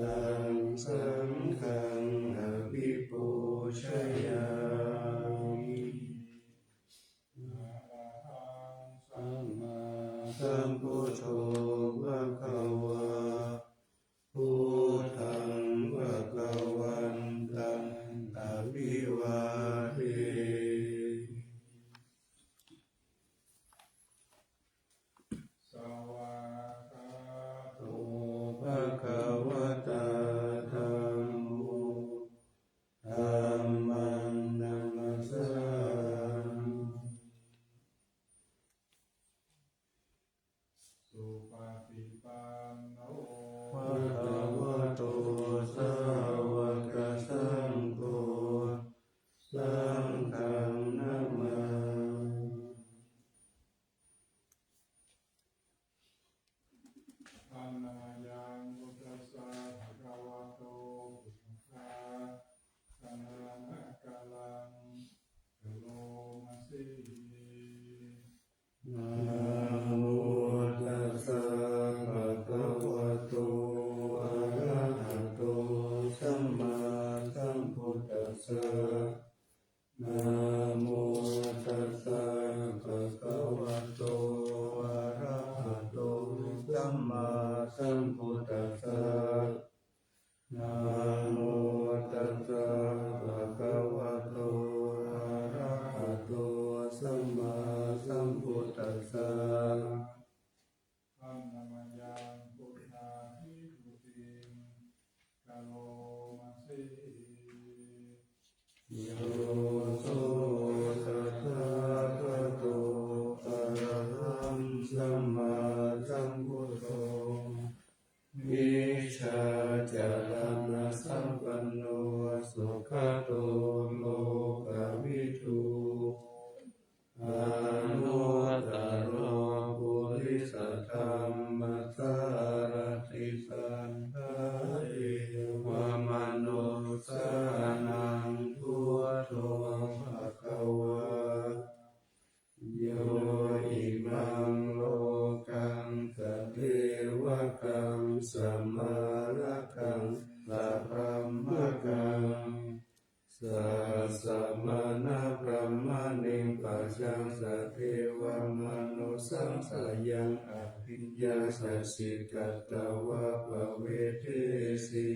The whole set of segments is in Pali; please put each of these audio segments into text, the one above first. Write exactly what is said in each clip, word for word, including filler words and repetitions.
Taṃ saṅghaṃ abhipūjayāmi. Arahaṃ sammāsambuddho bhagavā. Buddhaṃ bhagavantaṃ abhivādemi. Svākkhāto bhagavatā dhammo. Dhammaṃ namassāmi. Supaṭipanno bhagavato sāvakasaṅgho. Saṅghaṃ namāmi. Handa mayaṃ buddhassa bhagavato puja ārahaṃ sammāsambuddho. Namo tassa bhagavato arahato sammāsambuddhassa. Namo tassa bhagavato arahato sammāsambuddhassa. Namo tassa bhagavato arahato sammāsambuddhassa. Handa mayaṃ buddhavibhūtiṃ karomasi. Yo so tathāgato arahaṃ sammāsambuddho vijjācaraṇasampanno sugato lokavidū anuttaro purisadammasārathi satthā devamanussānaṃ buddho bhagavā. Yo imaṃ lokaṃ sadevakaṃ samārakaṃ sabrahmakaṃ sassamaṇabrāhmaṇiṃ pajaṃ sadevamanussaṃ sayaṃ abhiññāya siddhiṃ katvā pavedesi.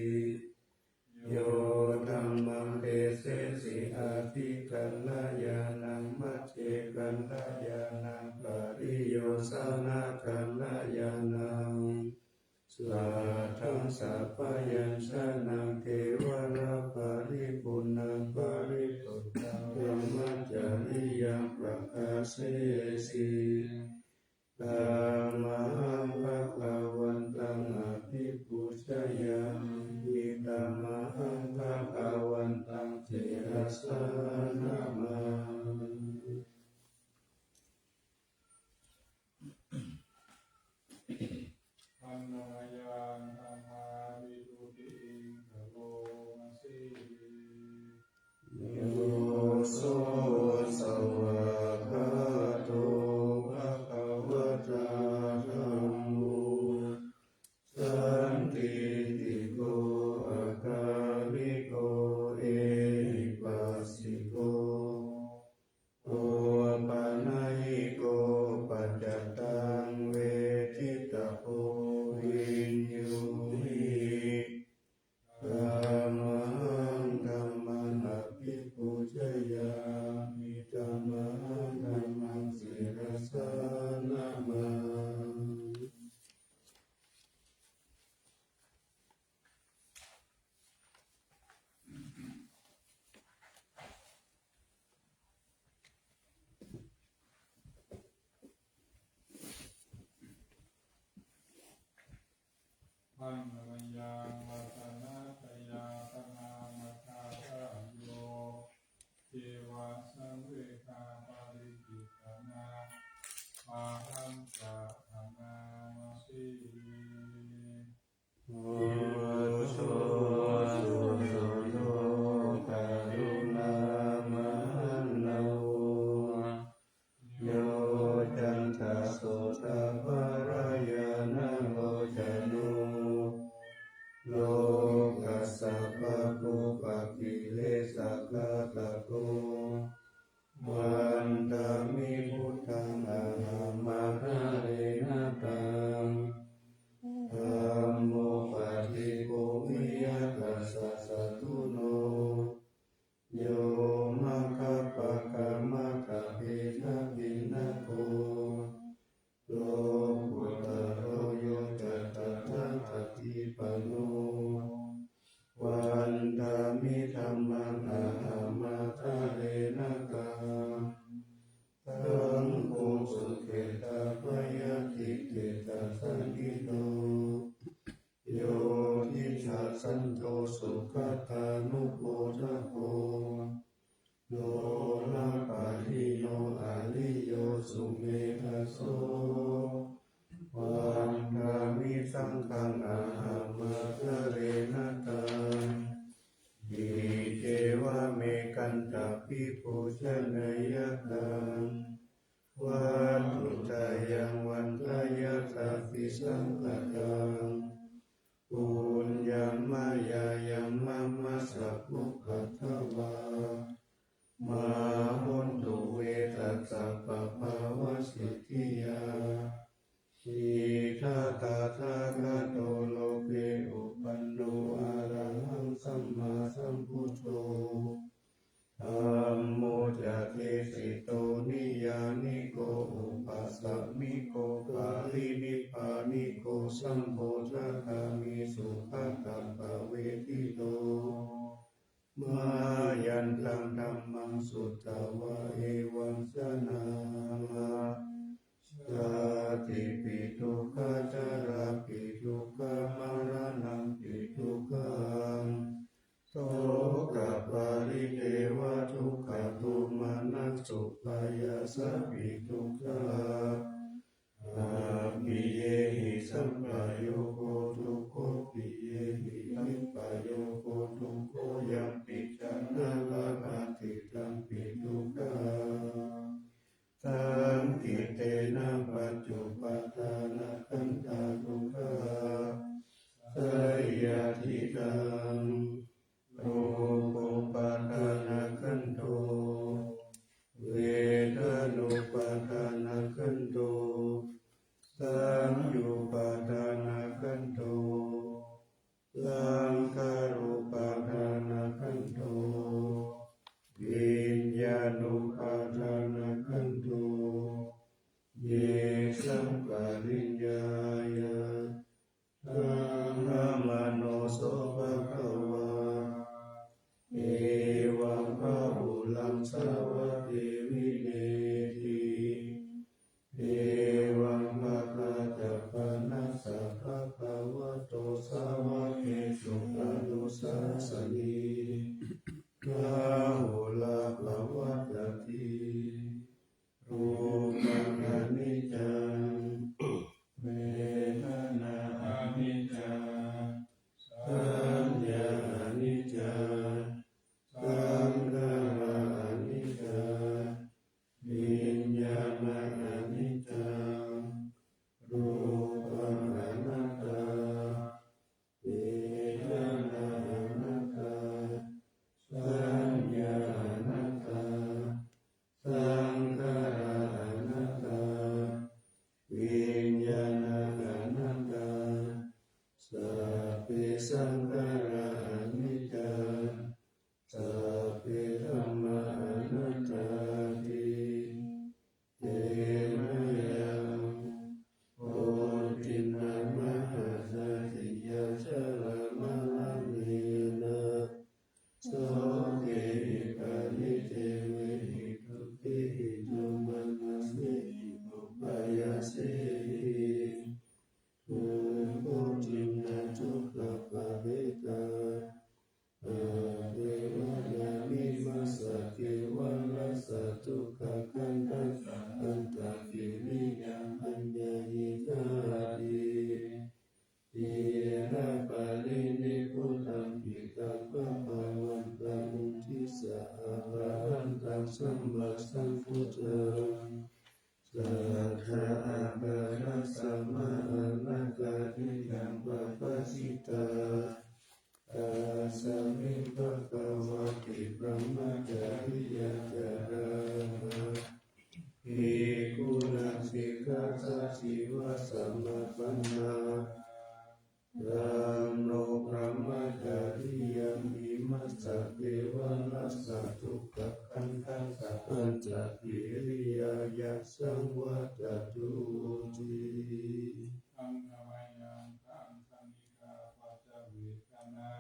Yo dhammaṃ desesi atthi kalyāṇaṃ majjhe kalyāṇaṃ pariyosānakalyāṇaṃ sātthaṃ sabyañjanaṃ kevalaparipuṇṇaṃ parisuddhaṃ brahmacariyaṃ pakāsesi. Tamahaṃ bhagavantaṃ abhipūjayāmi. Tamahaṃ bhagavantaṃ sirasā namāmi. Handa mayaṃ dhammavibhūtiṃ karomasi. Yo so svākkhāto bhagavatā dhammo sandiṭṭhiko akāliko ehipassiko opanayiko paccattaṃ veditabbo viññūhi. Tamahaṃ dhammaṃ abhipūjayāmi. Tamahaṃ dhammaṃ sirasā namāmi. Handa mayaṃ ratanattayadhammaṃ atthādayo ceva saṃvegaṃ paṭicca ahaṃ paṇamāmi. Buddho suddho karuṇāmahaṇṇavo yo candasotaparañāṇago yo dīghassanto sugatānupādako, dolāpahīno ariyo sumedhaso, vandāmi saṅghaṃ ahamādarena taṃ. Iccevamekantabhipūjaneyyaṃ, vatthuttayaṃ vandeyyatāpi saṅgataṃ. Puññaṃ mayā yaṃ mama sabbupaddavā, mā hontu ve tassa pāpāvasiddhiyā. Itiha tathāgato loke uppanno arahaṃ sammāsambuddho, dhammo ca desito niyyāniko upāsamiko parinibbāniko saṅgho dhattāmi sugatappavedito. Mayantaṃ dhammaṃ sutvā evaṃ janāma: jātipi dukkhā, jarāpi dukkhā, maraṇampi dukkhaṃ, sokaparidevadukkhadomanassupāyāsāpi dukkhā, appiyehi sampayogo dukkho, piyehi vippayogo dukkho, yampi ca na labhati tampi dukkhaṃ, saṅkhittena pañcupādānakkhandhā dukkhā. Seyyathidaṃ: rūpupādānakkhandho, vedanupādānakkhandho, saññupādānakkhandho, saṅkhārupādānakkhandho, viññāṇupādānakkhandho. Yesaṃ pariññāya brahmano so bhagavā evaṃ bahulaṃ sāvake vineeti: evaṃ bhagañca panassa bhagavato sāvakesu anusāsanī, bahulā pavattati. Rūpaṃ aniccaṃ, vedanā aniccā, saññā aniccā, saṅkhārā aniccā, viññāṇaṃ aniccaṃ. Rūpaṃ anattā, vedanā anattā, saññā anattā, saṅkhārā anattā, viññāṇaṃ anattā, sabbe saṅkhārā aniccā, sabbe dhammā anattāti. Te mayaṃ koṭiṇṇamahassatiyā jalamaggena sokehi paride vehi dukkhehi domanassehi upāyāsehi, dukkhotiṇṇadukkhaparitā apevanā vimassa kevalassa dukkhakkhandhassa antakiriyā aññāyikāti. Ciraparinibbutampi taṃ bhagavantaṃ uddissa arahantaṃ sammāsambuddhaṃ, satthā āgāra sammā ārakkha niyaṃ pabbajitā. Tasmiṃ bhagavati brahmacariyācārānaṃ bhikkhūnaṃ sikkhāsājīvasamā pannā. Taṃ no brahmacariyaṃ vimassa kevalassa dukkhakkhandhassa antakiriyāya saṃvattatu ti. Taṃ khemayaṃ taṃ khaṇikā paccavekkhaṇā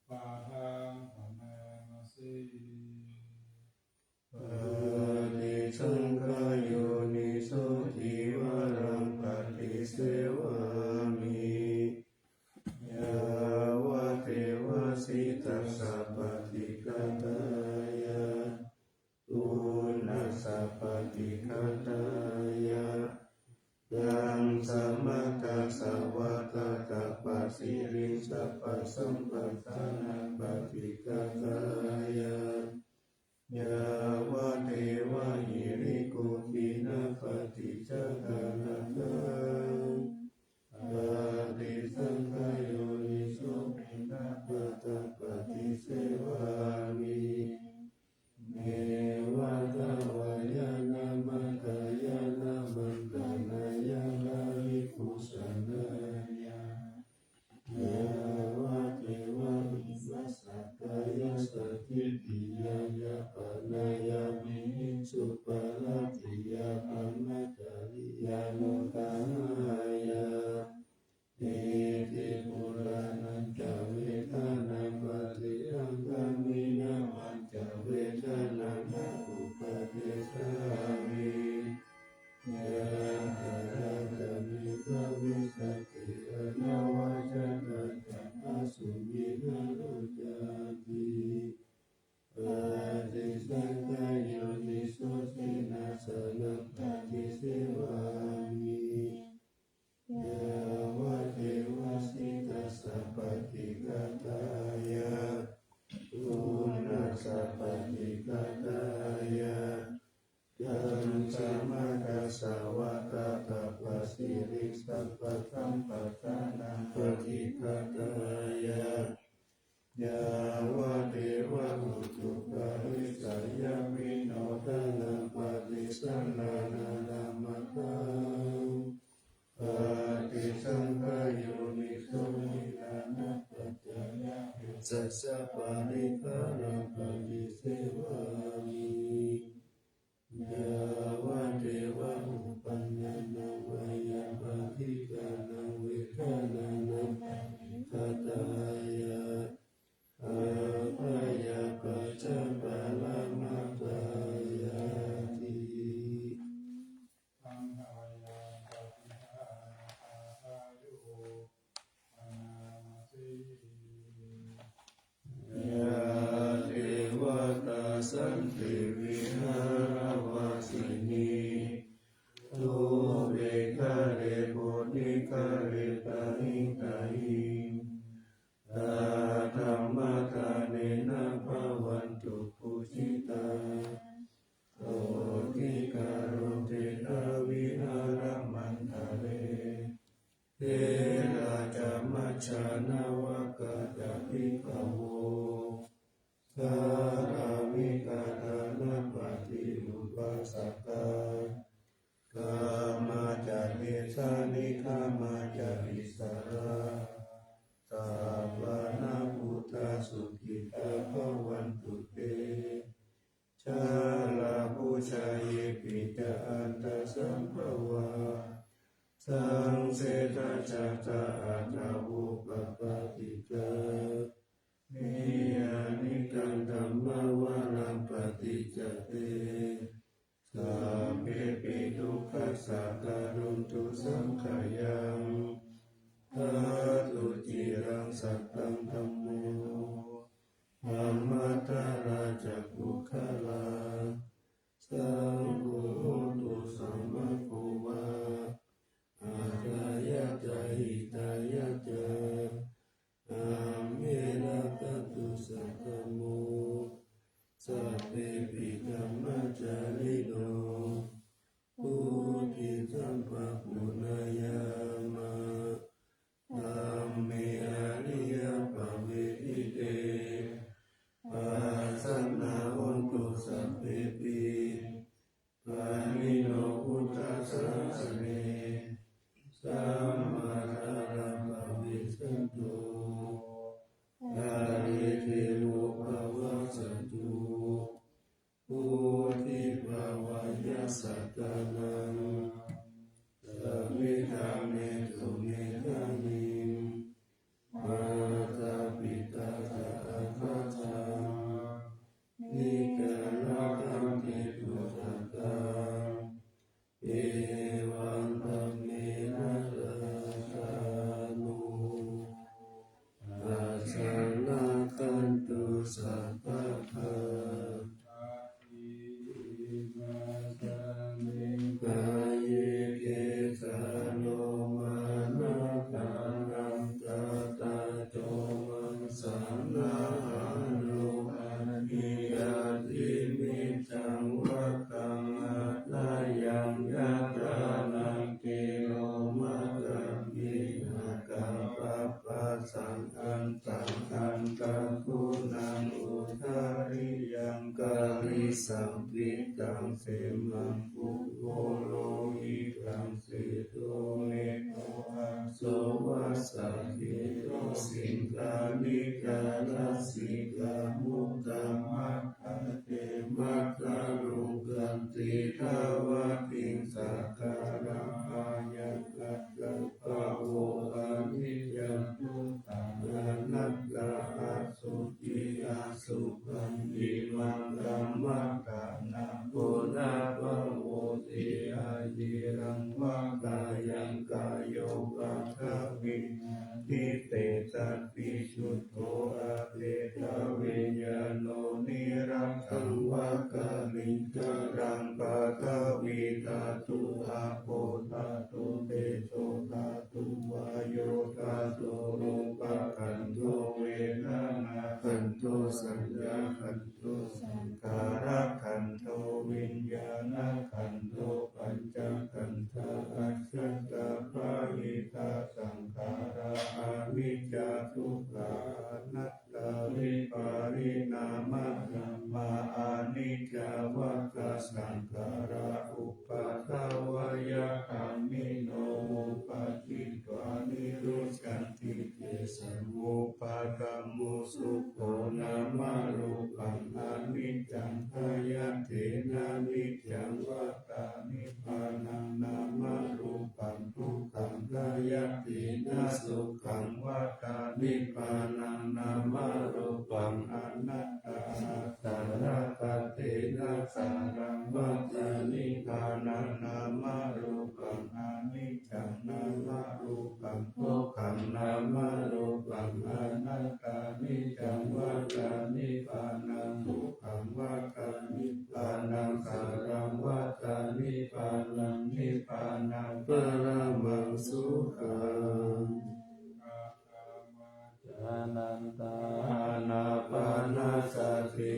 padaṃ bhaṇāma se. Paṭisaṅkhā yoniso cīvaraṃ paṭisevā sabbasampattānaṃ paṭighātāya, yāvadeva hirikopinapaṭicchādanatthaṃ paṭisaṅkhā yoniso piṇḍapātaṃ paṭisevāmi. Neva davāya na madāya na maṇḍanāya na vibhūsanāya, yāvadeva imassa kāyassa ṭhitiyā yāpanāya vihiṃsuparatiyā brahmacariyānuggahāya, iti purāṇañca vedanaṃ paṭihaṅkhāmi navañca vedanaṃ na uppādessāmi, yātrā ca me bhavissati anavajjatā ca phāsuvihāro cāti. Paṭisaṅkhā yoniso cenasanaṃ paṭisevāmi, yāvadeva sītassa paṭighātāya, uṇhassa paṭighātāya, cañcamātassa vātapapātiresapasampattānaṃ paṭighātāya, yāvadeva utuparissayavinodanaṃ paṭisallānārāmatthaṃ paṭisaṅkhā yoniso nirānapaccayamettassa parikkhāraṃ paṭisevāmi, yāvadeva uppannānaṃ veyyābādhikānaṃ vedanānaṃ paṭighātāya, abyāpajjhaparamatāyāti. Yā devatā santi vihāravāsinī, thūpe ghare bodhighare tahiṃ tahiṃ, tā dhammadānena bhavantu pūjitā, sotthiṃ karontedha vihāramaṇḍale. Therā ca majjhā navakā ca bhikkhavo, sārāmikā dānapatī upāsakā, gāmā ca desā nigamā ca issarā, sappāṇabhūtā sukhitā bhavantu te. Jalābujā yepi ca aṇḍasambhavā, saṃsedajātā athavopapātikā, niyyānikaṃ dhammavaraṃ paṭicca te, sabbepi dukkhassa karontu saṅkhayaṃ. Ṭhātu ciraṃ sataṃ dhammo, dhammaddharā ca puggalā, saṅgho hotu samaggo va, atthāya ca hitāya ca. Amhe rakkhatu saddhammo, sabbepi dhammacārino, vuḍḍhiṃ sampāpuṇeyyāma, dhamme ariyappavedite. saṅghitaṃ, khemaṃ pubbo lohitaṃ, sedo medo aso vassa, keto siṅghāṇikā lasikā, muda maddhā te mattarūkanti, dvattiṃ saṅkhārā aññākatā bhavo, aniccā dukkā anattā, asuci asukhaṃ, imaṃ kammaṭṭhāna punabbhavoti, ayeraṃ vā kāyaṃ, kāyo paṭhavī, ādi tejasvisuddho, aphetaviññāṇo, niratthaṃ vā kaliṅgaraṃ, paṭhavī dhātu, āpo dhātu, tejo dhātu, vāyo dhātu, rūpakkhandho, vedanākkhandho, saññākkhandho, saṅkhārakkhandho, viññāṇakkhandho, pañcakkhandhā, ajjhattā bahiddhā saṅkhārā, aniccā dukkhā anattā, vipariṇāmadhammā, aniccā vata saṅkhārā, uppādavayadhammino, uppajjitvā nirujjhanti, tesaṃ vūpasamo sukho, nāmarūpaṃ aniccaṃ, khayatthenāniccaṃ, vata nibbānaṃ, nāmarūpaṃ dukkhaṃ, khayatthenasukhaṃ, vata nibbānaṃ, nāmarūpaṃ anattā, āsaraṃ paṭinissaraṃ, vata nibbānaṃ, nāmarūpaṃ aniccaṃ, nāmarūpaṃ dukkhaṃ, nāmarūpaṃ anattā, niccaṃ, vata nibbānaṃ, sukhaṃ, vata nibbānaṃ, saraṃ, vata nibbānaṃ, nibbānaṃ paramaṃ sukhaṃ. Ānandā ānāpānasati,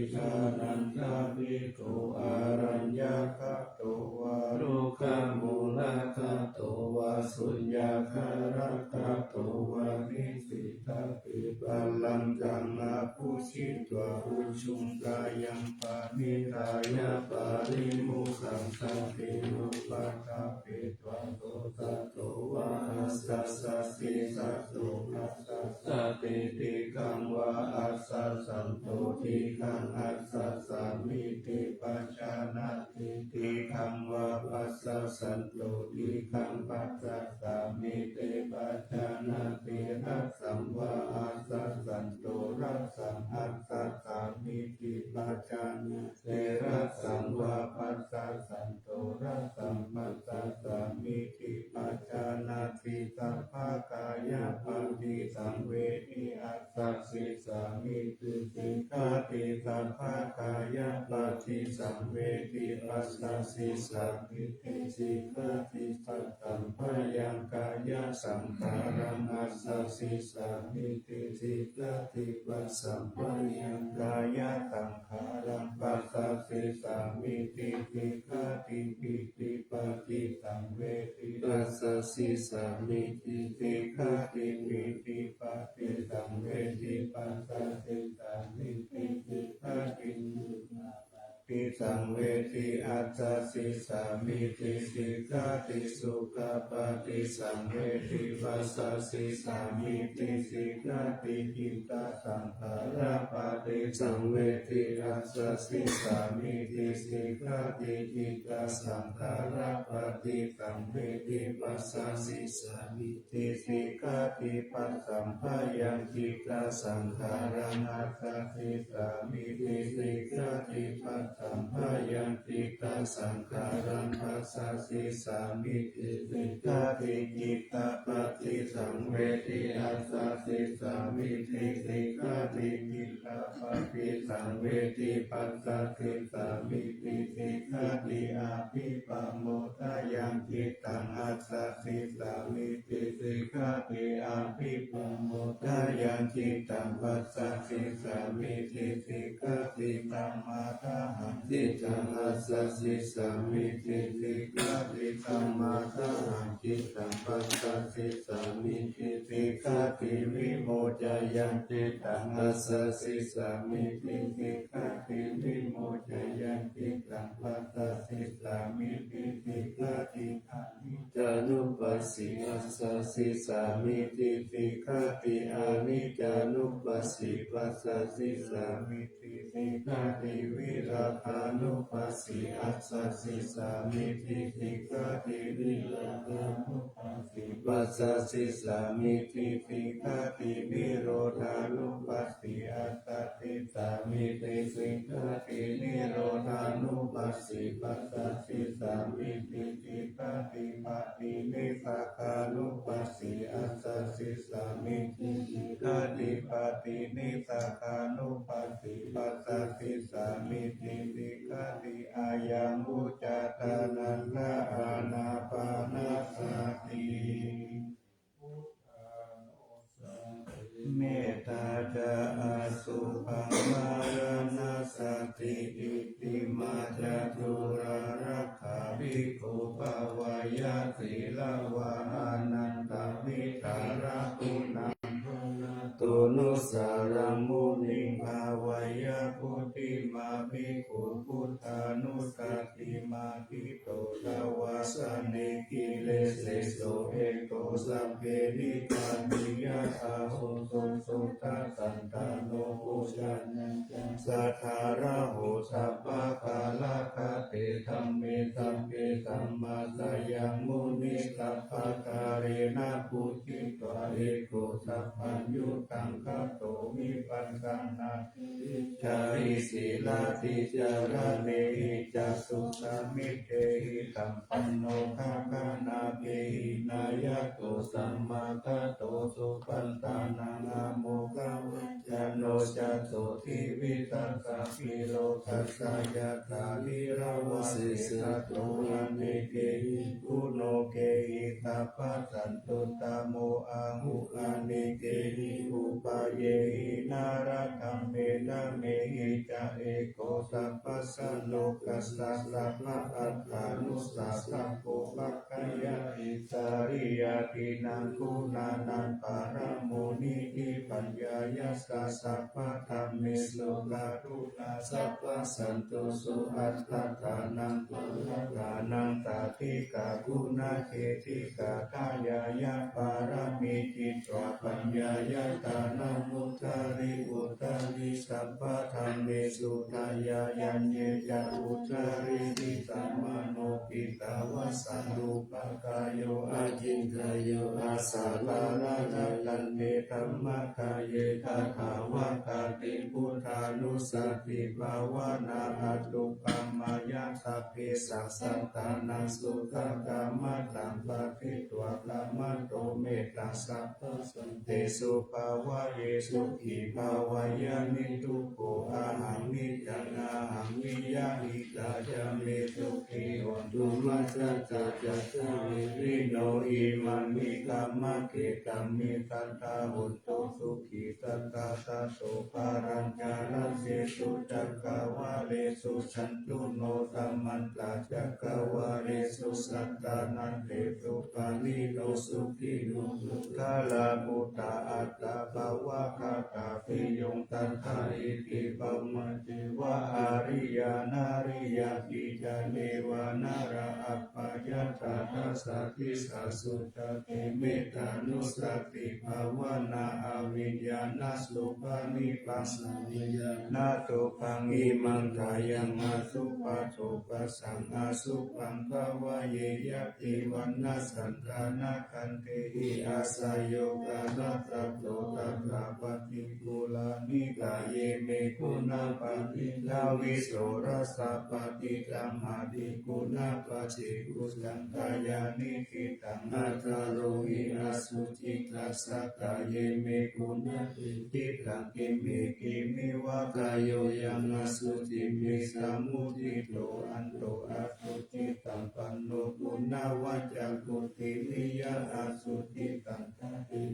icchānandā bhikkhū, araññagato vā rukkhamūlagato vā, suññāgāragato vā, nisinnaṃ vā pallaṅkaṃ abhujitvā, ujuṃ kāyaṃ paṇidhāya pārimokkhāsaṃ, tejopadaṭṭhitvā sosato vā asassati, sato asassati, dīghaṃ vā asassanto, dīghaṃ asassāmīti pajānāti, dīghaṃ vā passassanto, dīghaṃ passassāmīti pajānāti, hrasaṃ vā asassanto, hrasaṃ assassāmīti pajānāti, hrasaṃ vā passassanto, hrasaṃ passassāmīti pajānāti, sabbakāyapaṭissaṃvedi, assasissāmīti sikkhati, sabbakāyapaṭissaṃvedi, passasissāmīti sikkhati, passabbāyaṃ kāyasaṅkhāraṃ assasissāmīti sikkhati, passabbāyaṃ kāyasaṅkhāraṃ passasissāmīti sikkhati, pītipaṭissaṃvedi, passasissāmīti sikkhati, pītipaṭissaṃvedi, passasissāmīti sikkhati, sukhapaṭissaṃvedi, assasissāmīti sikkhati, sukhapaṭissaṃvedi, passasissāmīti sikkhati, khittasaṅkhārapaṭissaṃvedi, assasissāmīti sikkhati, khittasaṅkhārapaṭissaṃvedi, passasissāmīti sikkhati, passabbāyaṃ khittasaṅkhāraṃ assasissāmīti sikkhati, passabbāyaṃ khittasaṅkhāraṃ passasissāmīti sikkhati, khittapaṭissaṃvedi, assasissāmīti sikkhati, khittapaṭissaṃvedi, passasissāmīti sikkhati, abhippamodayaṃ khittaṃ assasissāmīti sikkhati, abhippamodayaṃ khittaṃ passasissāmīti sikkhati, samādāhaṃ khittaṃ assasissāmīti sikkhati, samādāhaṃ khittaṃ passasissāmīti sikkhāti, vimocayanti taṃ assasissāmīti. Sikkhāti, vimocayanti taṃ passasissāmīti. Sikkhāti, aniccānupassī assasissāmīti. Sikkhāti, aniccānupassī passasissāmīti. Sikkhāti, virāgānupassī assasissāmīti. Sikkhāti, virāgānupassī passasissāmīti. Sikkhāti, nirodhānupassī assasissāmīti. Sikkhāti, nirodhānupassī passasissāmīti. Sikkhāti, paṭinissagānupassī assasissāmīti. Sikkhāti, paṭinissagānupassī passasissāmīti. Sikkhāti, ayaṃ vuccatā nanda ānāpānasati. Metā ca asubhaṃ maraṇassati. Itimā catulārakkha bhikkhū bhāweyya sīlavā anantavidhāraguṇaṃ. Nāthonussaraṃ muniṃ bhāweyya. Phuṭṭhimā bhikkhū buddhānussatī mathitvā savāsane. Giriseso etto sabbehītā viya ahuso suddhasandāno. Bojjhaṅgañca saddhāraho sabbakālakatthi dhamme sabbe samāsayaṃ muni sabbakālena. Pūjitva etto sabbaññutaṃ kato vipassanā jhāyi sīlādhi cāraṇehi ca suddhamittēhi sampanno. Gaganābhidhānayato samāgato supaṇṇānaṃ āmokavacano ca sotthivisaṃ sabbe rogā ca yātrā vīravā sesato anekehi guṇokehi sabbasan tuttamo āhu. Anekehi upayehi naratthamettha mehi ca eko sabbassā lokassa sabba atthānussāsako. Vaggayāti sāriyā dīnaṃ guṇānaṃ paramo niddhi paññāya ca sabbadhammesu karuṇā sabbasantosu attānaṃ pariḷāhānaṃ sādhikā guṇaketī. Gāthāya yā pāramī citvā paññāya dānaṃ mudari uttari sabbadhammesu dayāyanye ca uttaridhi samāno khittavā sarūpakāyo aciñcāyo asammārakkho tantedhammataye. Tathāgatā buddhānussatī bhāvanā anuppamāya sabbesaṃ sattānaṃ sugatagamaṃ paṭitvā khanto mettaṃ sabbasantesu bhāvaye. Sukhī bhāvaye niddukkho ahaṃ niccaṃ ahaṃ niyyāmi. Ca me sukhī hotu majjhattā ca sukhī vino. Imaṃ nikkhammakhettaṃ me sadā hontu sukhī sadā. Tato palañca dāsesu cakkavāḷesu cātulokā samantā cakkavāḷesu sattannaṃ thesu pāṇino sukhino. Puggalā phuṭā anabhavagāthā bhiyyo nattha iti pamajjeva ariyā nariyā picca neva narā appayattha. Dasādisāsu ca te mettānussatibhāvanā aviññāṇasukhaṃ nibbānañca ñāṇasukhaṃ. Imaṃ kāyaṃ asubhaṃ dopassaṃ asubhaṃ bhāvaye. Yadi vaṇṇaṃ candamā gandhā hi asayogā laddhato tathā paṭikulāni kāye me guṇā paṇītā visorasā paṭitamāti guṇapāṭikukaṃ. Kāyāni cittaṃ ādāro hi asucittā sattā ye me guṇā cittaṃ khemhi khemheva kāyo yaṃ asuciṃ visamuccito anto asucittaṃ panno guṇavaccaṃ kuṭiṃ viya asucitthaṃ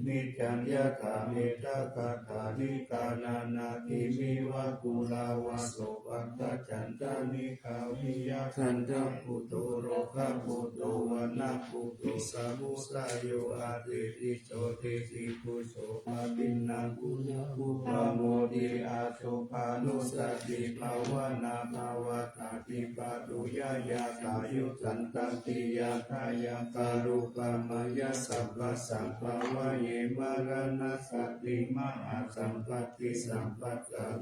niccaṃ yathā mettāgaṭṭhāni ṭhānānaṃ khemheva guṇā Mālāva sopāga candanikkā viyā gandhabbutto rogabhūto vaṇṇabbutto samudayo āseti jotisi phussopāginnaṃ punappubbe. Pamodati asabbā nussatibhāvanā pavattati pattu ñāṇañca yuttantaṃ tiyathāyaṃ karūpamayya sabbasambhāvaye maraṇassatiṃ mahāsampattiṃ sabbattha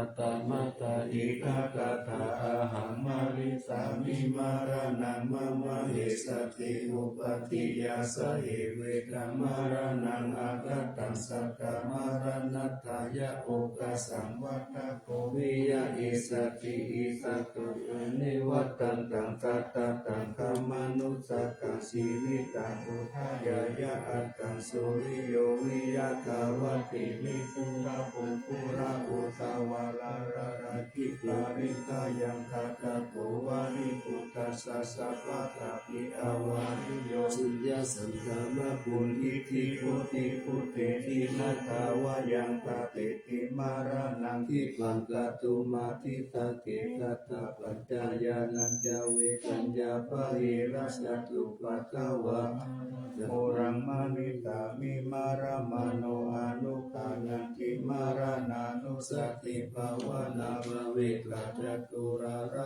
sattamattā. Idha tattha ahaṃ marissāmi maraṇaṃ mama essatthi upādiya. Seyyathīdha maraṇaṃ aggaṭaṃ satthamaraṇatthāya okāsaṃ vata ko viya. Issatī issato anivajjitaṃ tathātathāgamanussayaṃ jīvitaṃ udayāya attaṃ suriyo viya dvattiṃ vidutthaṃ puggalā uddhavalāhakā khipparedāyaṃ tadāko vāripūtassa sabbadāpi avāriyā. Suññā saṅkamā purithi vuṭhi vuṭe jinatā vayaṃ tatthi maraṇaṃ khippaṃ kātumatthite. Tathāpaccaññāṇañca vegcaññā pahīnanāsatupaddavā maraṇaṃ marissāmi maraṇamāno anuggaṇhati maraṇānussatibhāvanā pavijjā ca tūlārā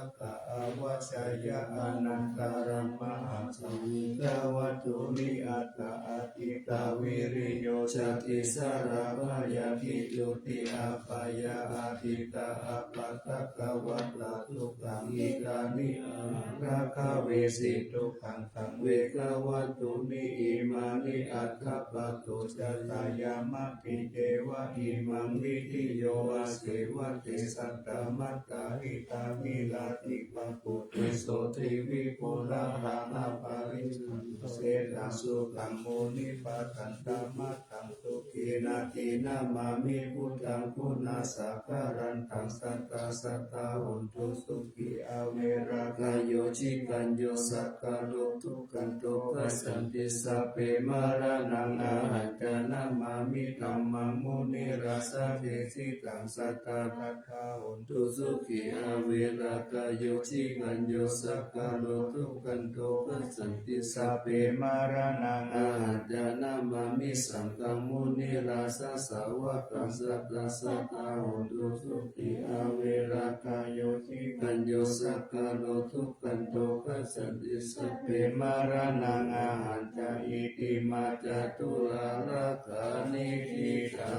avajjāya anantānaṃ mahāsaṅghaṃ. Kāmattuni atthaṭṭhitā viriyo ca tīsaṇā bhayā bhiyutthi abyāpajjhā atītā appaṭivatā dukkhā. Iddhāni ahaṃ rakkhaṃ vesi dukkhaṃ saṃ ve. Kāmattuni imāni aṭṭha patto ca sayamati ceva imaṃ vidiyo asevati sattamattā. Idha vīrāni pakkuttesu divi pulāhaṃ aparimāṇaṃ etaṃ sukhaṃ munivaravacanaṃ. Tasmā raṇaṃ sukhena dinamāmi buddhaṃ guṇasāgarantaṃ. Sadā sadā hontu sukhī averā kāyo cikañño saṅgaro dukkhando gacchanti. Sabbe maraṇaṃ ahañca namāmi dhammaṃ munirājadesitaṃ. Sadā sadā hontu sukhī averā kāyo cikañño saṅgaro dukkhando gacchanti. Sabbe maraṇaṃ ahañca namāmi saṅghaṃ munirājasāvakaṃ. Sadā sadā hontu sukhī averā kāyo cikañño saṅgaro dukkhando gacchanti. Sabbe maraṇaṃ ahañca itimā catulārāgaṇe ṭhitā.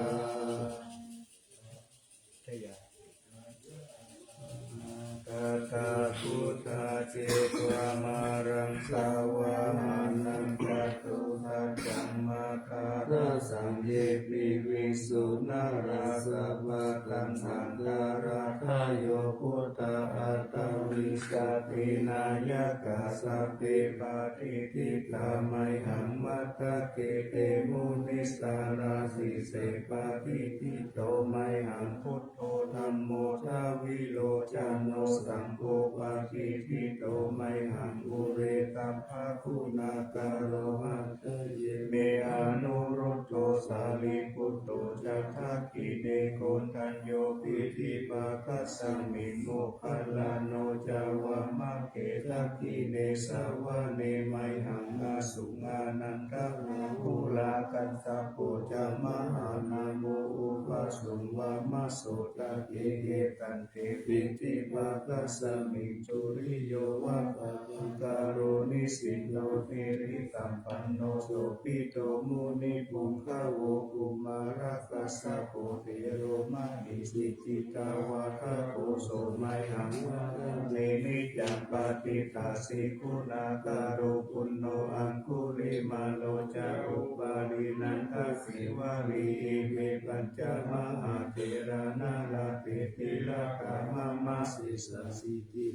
Katā buddhā jetvā māraṃ savāhanaṃ catusaccāsabhaṃ mahārājā. Ye piviṃsu narāsabhā taṇhaṅkarādayo buddhā aṭṭhavīsati nāyakā sabbe patiṭṭhitā mayhaṃ matthake te munissarā. Sīse patiṭṭhito mayhaṃ buddho dhammo dvilocano saṅgho patiṭṭhito mayhaṃ ure sabbaguṇākaro. Hadaye me anuruddho sārīputto ca dakkhiṇe koṇḍañño piṭṭhibhāgasmiṃ moggallāno ca vāmake. Dakkhiṇe savane mayhaṃ āsuṃ ānandarāhulā kassapo ca mahānāmo ubhāsuṃ vāmasotake. Etante piṭṭhibhāgasmiṃ suriyo va pabhaṅkaro nisinno sirisampanno sobhito munipuṅgavo. Kumārakassapo thero mahesī cittavādako so mayhaṃ vadane niccaṃ. Patiṭṭhāsi guṇākaro puṇṇo aṅgulimālo ca upālī nandasīvalī ime pañca mahātherā nalāṭe tilakā mama. Sesāsīti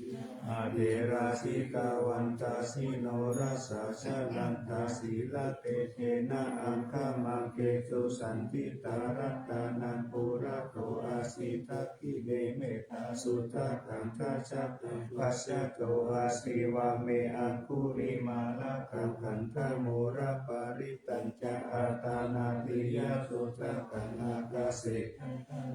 mahātherā jitavantā jinorasā jalantā sīlatejena aṅgamaṅgesu saṇṭhitā. Ratanaṃ purato āsi dakkhiṇe mettasuttakaṃ dhajaggaṃ pacchato āsi vāme aṅgulimālakaṃ. Khandhamoraparittañ ca āṭānāṭiyasuttakaṃ ākā Sese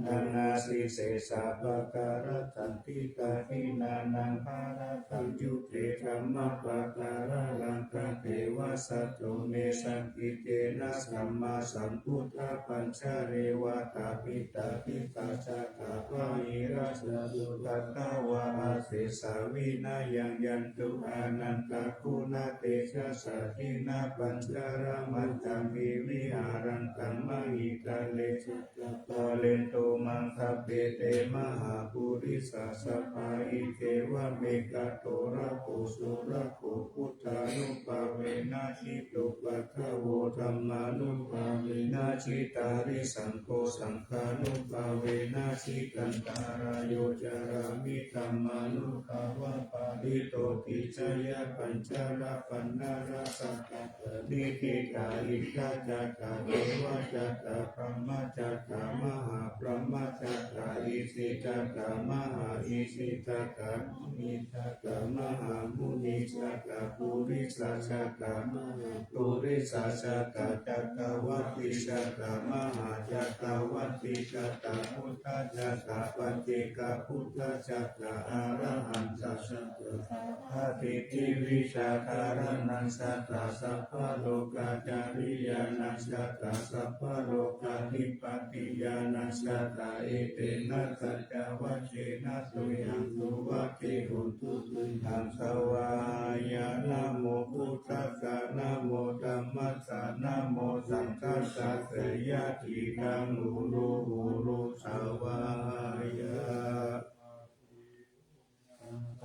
āsi sesā pākārā santi dakkhiṇānaṃ bārataṃ yuthe dhammapākāralaṅkā devā saddo me saṅghi tena sammāsambuddhapañjare. Vātapittādisañjātā bāhirajjhattupaddavā asesā vinayaṃ yantu anantaguṇatejasā. Jinapañjaramajjhamhi viharantaṃ mahītale sabbapālentu maṃ sabbe te mahāpurisāsabhā. Iccevam ekato rato surakkho buddhānubhāvena jitupaddavo dhammānubhāvena jitārisaṅgho saṅghānubhāvena jitantarāyo carāmi dhammānubhāvapālito. Vijitapañjarapaṇṇarasapaṇṇaratikkhitā indajātā devajātā brahmajātā mahābrahmajātā isijātā mahāisijātā munijātā mahāmunijātā purisajātā mahāpurisajātā cakkavatijātā mahācakkavatijātā buddhajātā paccekabuddhajātā arahantajātā sabbadittivijjādharaṇañjātā sabbalokācariyānañjātā sabbalokādhipatiyānañjātā etena saccavajjena tuyhaṃ suvatthi hotu. Tuyhaṃ svāhāya. Namo buddhassa, namo dhammassa, namo saṅghassa. Jayasiddhaṃ hotu, hotu, svāhāya.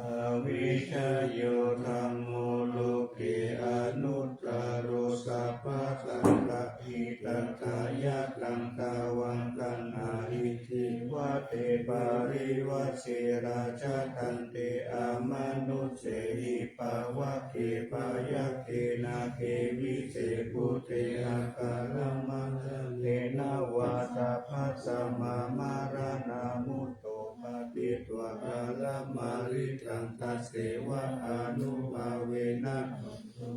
Avijayo dhammo loke anuttaro sabbasaṅghahitatthāya taṃ tvaṃ gaṇhāhi ceva te parivajje rājadaṇḍe amanussāhi pāvake byagghe nāge vise bhūte akālamaraṇena vā sabbasmā maraṇā mutto bhavitvā kālamāritaṃ tasseva ānubhāvena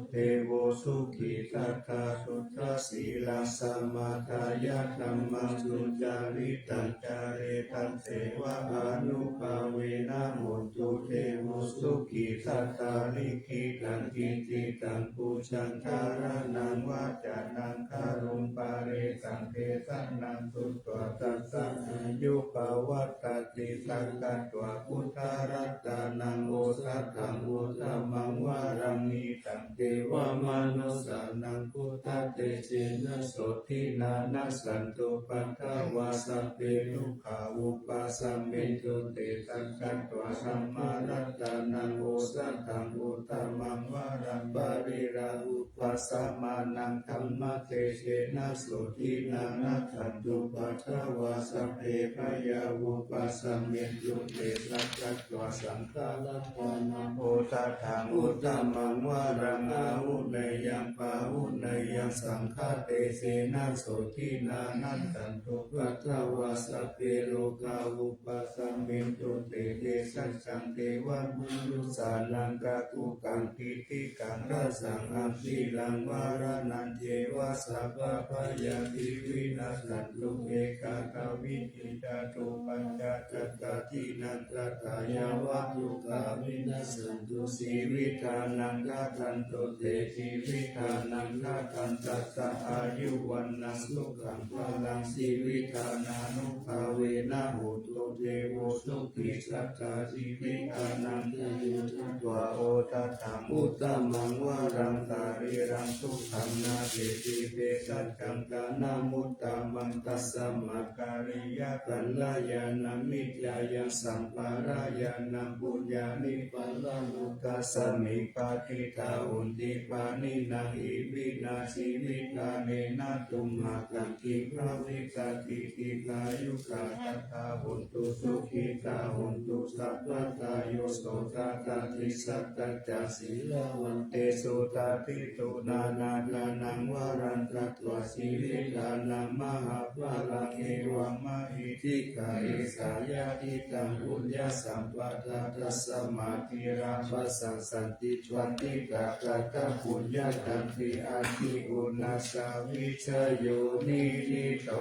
devo sukhī sadā suddhasīlaṃ samādāya dhammaṃ sucaritaṃ care tasseva ānubhāvena hotu devo sukhī sadā. Likkhitaṃ cintitaṃ pūjaṃ dhāraṇaṃ vācanaṃ garuṃ paresaṃ desanaṃ sutvā tassa āyu pavaḍḍhatīti. Sakkatvā buddharatanaṃ osathaṃ uttamaṃ varaṃ hitaṃ devamanussānaṃ buddhatejena sotthinā nassantupaddavā sabbe dukkhā vūpasamentu te. Sakkatvā dhammaratanaṃ osathaṃ uttamaṃ varaṃ pariḷāhūpasamanaṃ dhammatejena sotthinā nassantupaddavā sabbe bhayā vūpasamentu te. Sakkatvā saṅgharatanaṃ osathaṃ uttamaṃ varaṃ āhuneyyaṃ pāhuneyyaṃ saṅghatejena sotthinā nassantupaddavā sabbe rogā vūpasamentu te. Tejasā devamanussānaṃ kakutthaṃ kittikaṃ rasaṃ athiraṃ maraṇañceva sabbabhayāpi vinassantu. Ekatā vīti catūpañca cattāti naṅkatā yāva dukkhā vinassantu jīvitānaṃ dadantu te jīvitānaṃ dadaṃ tassa āyu vaṇṇaṃ sukhaṃ balaṃ. Jīvitdānānubhāvena hotu devo sukhī sadā. Jīvitdānaṃ dāyo datvā osathaṃ uttamaṃ varaṃ sarīraṃ sukhaṃ nāpeti vesajjaṃ dānamuttamaṃ. Tasmā kariya kalyāṇaṃ mitthañāṇaṃ sampādāya puññāni paralokasmiṃ patiṭṭhā honti pāṇinā iminā jīvitdānena tumhākaṃ kiṃ bhavissatīti. Dīghāyukā sadā hontu sukhitā hontu sabbadā. Yo so dadanti saddhaṃ ca sīlavantesu ṭhāpitu nānādānaṃ varaṃ datvā jīvitdānaṃ mahapphalaṃ evammahiddhikā esā yadidaṃ puññasampā dā. Tasmā dhīrā bhāsassanti paṇḍitā kataṃ puññakkhettaṃ ti. Atthi uṇhissa vijayo niṭṭhito.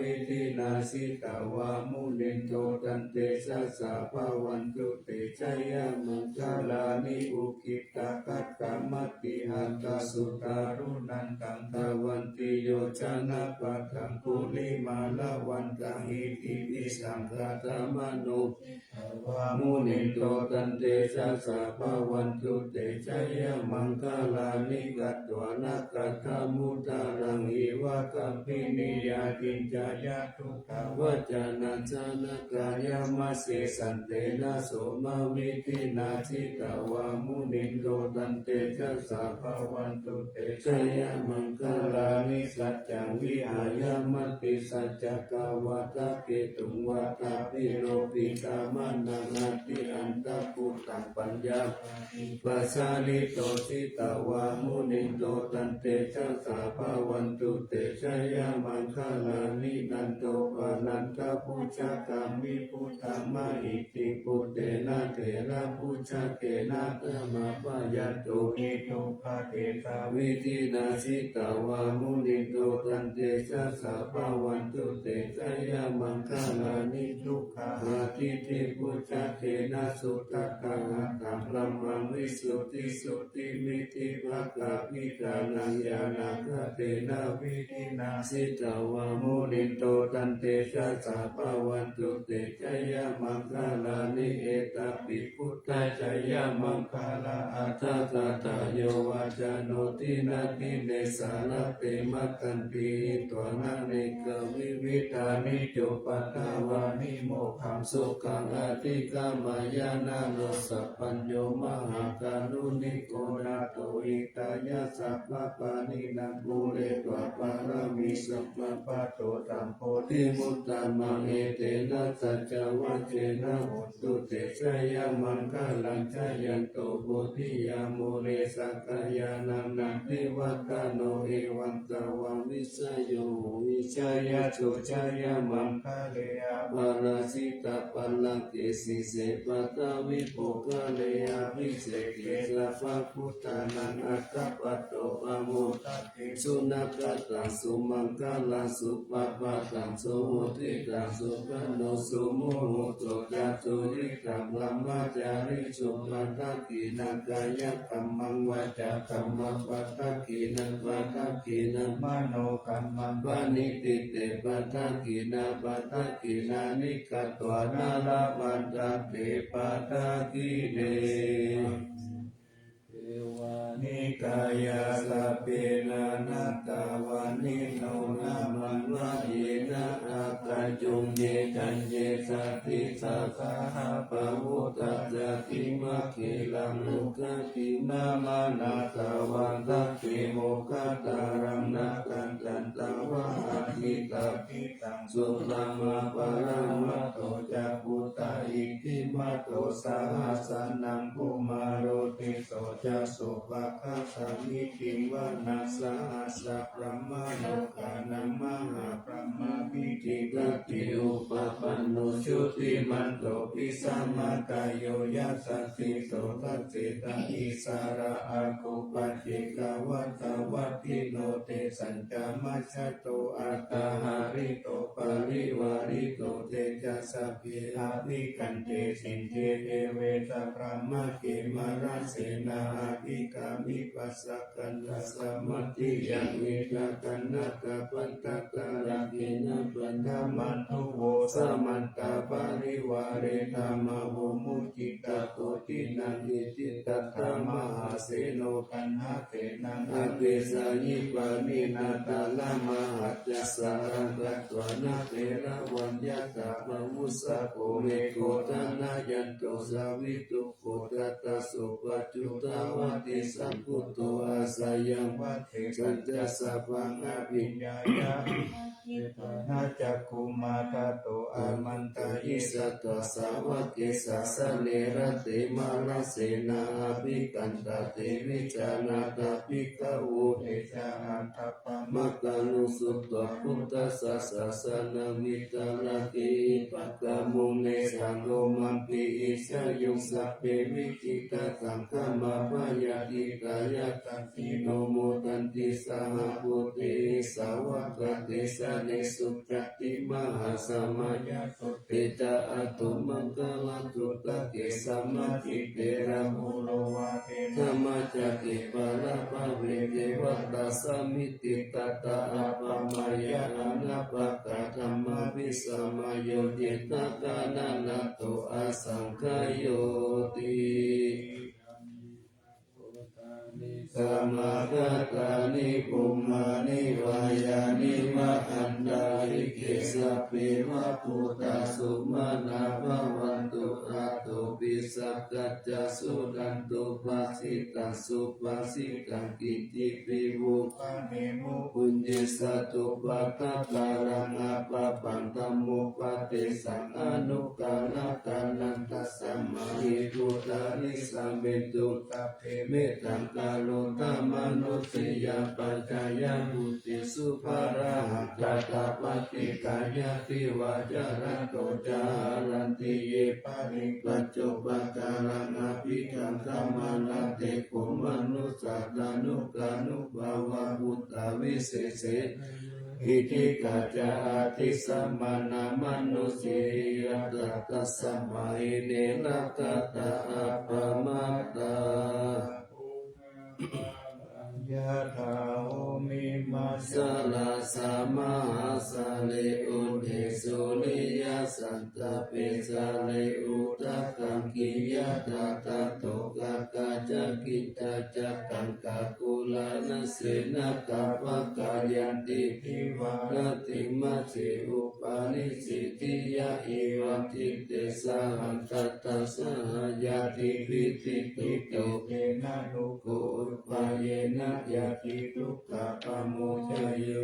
vidhinā jitavā munindo taṃ tejasā bhavatu te jayamaṅgalāni. Ukkhittakhaggamatihatthasudāruṇantaṃ dhāvantiyojanapathaṅgulimālavantaṃ iddhībhisaṅkhatamano munindo taṃ tejasā bhavatu te jayamaṅgalāni. Katvāna kaṭṭhamudaraṃ iva gabbhinīyā ciñcāya duṭṭhavacanaṃ janakāyamajjhe santena somavidhinā jitavā munindo taṃ tejasā bhavatu te jayamaṅgalāni. Saccaṃ vihāya matisaccakavādaketuṃ vādābhiropitamanaṃ atiandhabhūtaṃ paññāpadīpajalito jitavā munindo taṃ tejasā bhavatu te jayamaṅgalāni. Nandopanandabhujagaṃ vibudhaṃ mahiddhiṃ puttena therabhujagena damāpayanto iddhūpadesavidhinā jitavā munindo taṃ tejasā bhavatu te jayamaṅgalāni. Duggāhadiṭṭhibhujagena sudaṭṭhahatthaṃ brahmaṃ visuddhijutimiddhibakābhidhānaṃ ñāṇāgadena vidhinā jitavā munindo taṃ tejasā bhavatu te jayamaṅgalāni. Etāpi buddhajayamaṅgalaaṭṭhagāthā yo vācano dinadine sarate matandī hitvānanekavividhāni cupaddavāni mokkhaṃ sukhaṃ adhigameyya naro sapañño. Mahākāruṇiko nātho hitāya sabbapāṇinaṃ pūretvā pāramī sabbā patto sambodhimuttamaṃ. Etena saccavajjena hotu te jayamaṅgalaṃ. Jayanto bodhiyā mūle sakyānaṃ nandivaḍḍhano evaṃ tvaṃ vijayo hohi jayassu jayamaṅgale aparājitapallaṅke sīse paṭhavipokkhare abhiseke sabbabuddhānaṃ aggappatto pamodati. Sunakkhattaṃ sumaṅgalaṃ supabhātaṃ suhuṭṭhitaṃ sukhaṇo sumuhutto ca suyiṭṭhaṃ brahmacārisu padakkhiṇaṃ kāyakammaṃ vācākammaṃ padakkhiṇaṃ padakkhiṇaṃ manokammaṃ paṇidhī te padakkhiṇā padakkhiṇāni katvāna labhantatthe padakkhiṇe. Devā nikāyā sabbe nānattavaṇṇino nāmanvayena āgañchuṃ ye caññe sadisā saha pavutthajātimakkhīlaṃ uggatimanāthavantaṃ khemodharaṃ nāgaṃ chandavāhakī tapi taṃ sudāmaparamato ca puttā iddhimato saha sanaṅkumāro tisso ca sopāga samiddhiṃ vanaṃ sahassaṃ brahmalokānaṃ mahābrahmābhitiṭṭhati upapanno jutimanto bhismākāyo yasassi so dasettha issarā āguṃpaccekavasavattino tesañca majjhato aṭṭhahārito parivārito te ca sabbe abhikkante sinde deve sabrahmake mārasenā abhikkāmi paccakkhandhasamathiyā, vitakkhaṇhāgabbhasattarāgena, paṭhamantū vo samantā parivāretha, mā vo muñcittha koci naṃ. Iti tattha mahāseno, kaṇhasenaṃ apesayi, pāṇinā talamāhacca, saraṃ katvāna bheravaṃ. Yathā pāvussako megho, thanayanto savijjuko, tadā so paccudāvatti, saṅkuddho asayaṃvane. Tañca sabbaṃ abhiññāya, vavakkhitvāna cakkhumā, tato āmantayi satthā, sāvake sāsane rate. Mārasenā abhikkantā, te vijānātha bhikkhavo, te ca ātappamakaruṃ, sutvā buddhassa sāsanaṃ, vītarāgehi pakkāmuṃ, nesaṃ lomampi iñjayuṃ. Sabbe vijitasaṅ gāmā, bhayātītā yasassino, modanti saha bhūtehi, sāvakā te janesutāti. Mahāsamayasutte ca, ātappamakaruṃ sutake, samāhite rāhulā vācena, dhammacakke paṭhaviṃ devatā, samitiṃ tattha appamāya, anāpakā dhammā visamayo, cittaṃ anattho asaṅkhayoti. Samāgatāni bhummāni vā, yāni va antalikkhe, sabbe va bhūtā sumanā bhavantu, athopi sakkacca suṇantu, bhāsitaṃ subhāsitaṃ, khittiṃ piviṃ upamānemu, puññe satthu pāpaggahaṃ appapaṃ, dhammūpadesaṃ anuggahārakkhaṇaṃ, tasmā hi bhūtā nisāmentu, sabbe mettaṃ karontha mānusiyā pajāya, vuḍḍhibhāraṃ atītā ca paccekāyāpi va, jalāto ca haranti ye baliṃ, paccopakāraṃ abhikkantā, mārā te kho manussā, tanūkarūpā va buddhavisese, iddhikā ca addisāmanā, mānusiyā ca tasmā hi, ne rakkhatha appamattā. Yathā bhummimajjhalasā mahāsāgare, udhe sūriyasaṅ kape jale udakaṃ, khiyatattha tokāga ca khitā ca, taṅkā kulānasenaggā, pāgayantī divā rattiṃ majjhe, upanissi ṭhiyā iva ṭhite, sahatthā saha ñātibhi, ṭhitā ca tena upajjhāyena, ñātidukkhā pamuccaye.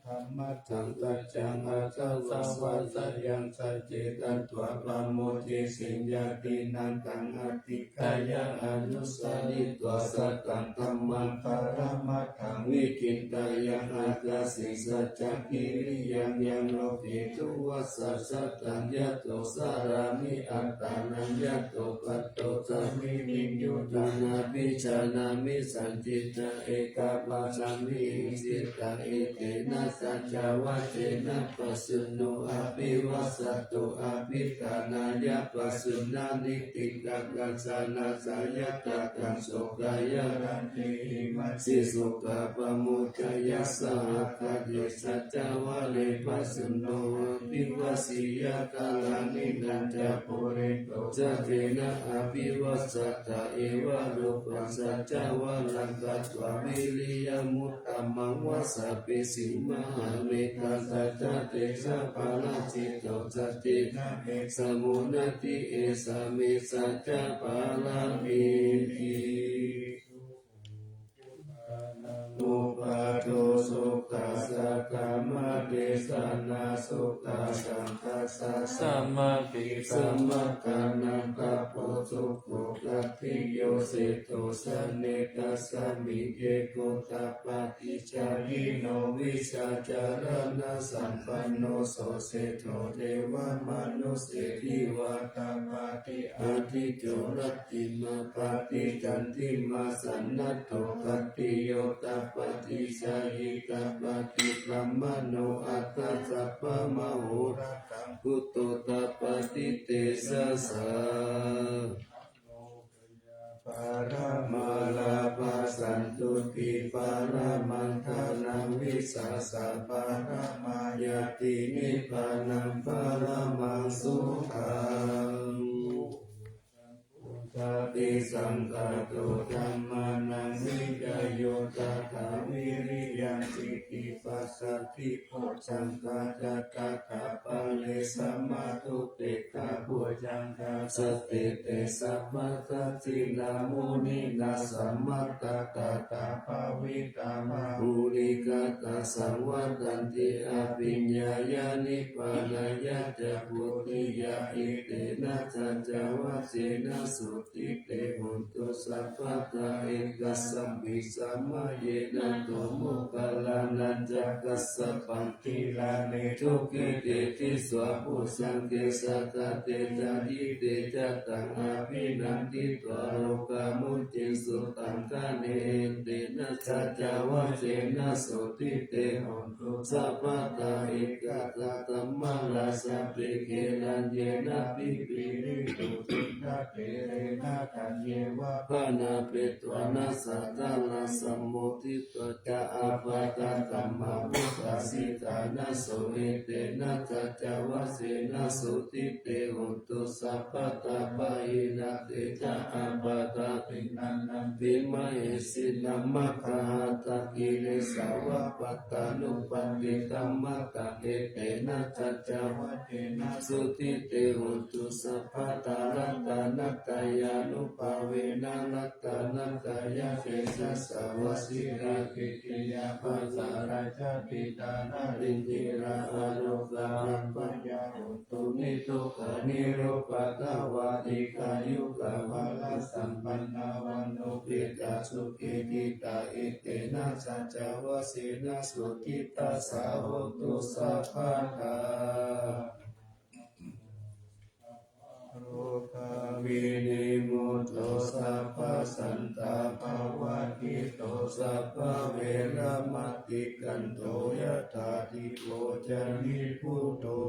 Dhammaṭṭhaṃ aṭṭhavāsayaṃ, sañce tatvā pamodesi, ñātīnaṃ taṃ adhikkāya, anussāritvā sataṃ dhammaṃ, paramatthaṃ vicintayya, ācāsi saccakiriyaṃ, yaṃ loke duṭṭhavaccattaṃ, yato carāmi antarāyato, patto sāmīciṃ ñūhitvā, abhijānāmi sañcicca, ekapaññāni hiṃsitha, etena saccavajjena, pajjunno abhivajjato, abhiṭhānāya pajjuṇhāni, tiṇṇaṃ kañcanattha yācitha, kaṃso kāyarañjehi, majjhe sokā pamuccaya, saha kāye saccavajje, pajjunno abhivajjeyya, kālāni tañca pūretvā, sabbena abhivajjatā, evarūpaṃ saccavajjena katvā, viriyamuttamaṃ vajjabesi, mahāmetā satta tejapālajjito, saccena esamunnati, esā me saccapāramīti. Upaddosukha saṅghamma desanā, sukhā saṅghassa sāmaggī, samaggānaṃ tapo sukho, khattiyo seṭṭho janetasmiṃ, ye gotapāti jayino, vijjācaraṇasampanno, so seṭṭho devamanusse, divā tapati ādicco, rattimābhāti candimā, sannaddho khattiyo tapati, jhāyī tapati brāhmaṇo, atha sabbamahorattaṃ, buddho tapati tejasā. pi paramaṃ dhanaṃ vissāsaparamā ñāti nibbānaṃ paramaṃ sukhaṃ. Bodhāpi saṅkhāto dhammānaṃ vicayo tathā viriyaṃ siti passaddhi bojjhaṅgā ca tathāpare samādhupekkhabojjhaṅgā sattete sabbadassinā muninā sammadaktātā bhāvitā bahulīkatā saṃvattanti abhiññāya nibbānāya ca bodhiyā. Etena saccavajjena sotthi te hontu sabbadā. Ekasmiṃ samaye nātho moggallānañca kassapaṃ gilāne dukkhite disvā bojjhaṅge satta desayi. Te ca taṃ abhinanditvā rogā mucciṃsu taṅkhaṇe. Etena saccavajjena sotthi te hontu sabbadā. Ekadā dhammarājāpi gelaññenābhipīḷito cundattherena taññeva bhaṇāpetvāna sādaraṃ sammoditvā ca ābādhā tamhā vuṭṭhāsi ṭhānaso. Etena saccavajjena sotthi te hontu sabbadā. Pahīnā te ca ābādhā tiṇṇannampi mahesinaṃ maggāhatakilesāva pattānuppattidhammataṃ. Etena saccavajjena sotthi te hontu sabbadā. Ratanattayānubhāvena ratanattayatejasā vajirakkhittiyā pākārajjhatitā narindirā arogā abyāpajjā hontu niddukkha nirupaddavā dīghāyukā balasampannā vaṇṇupekkha sukhī ṭhitā. Etena saccavajjena sotthi tassa hontu sabbadā. Rogā vinimutto sabbasantāpavajjito sabbaveramatikkanto yathā dīpo ca nibbuto.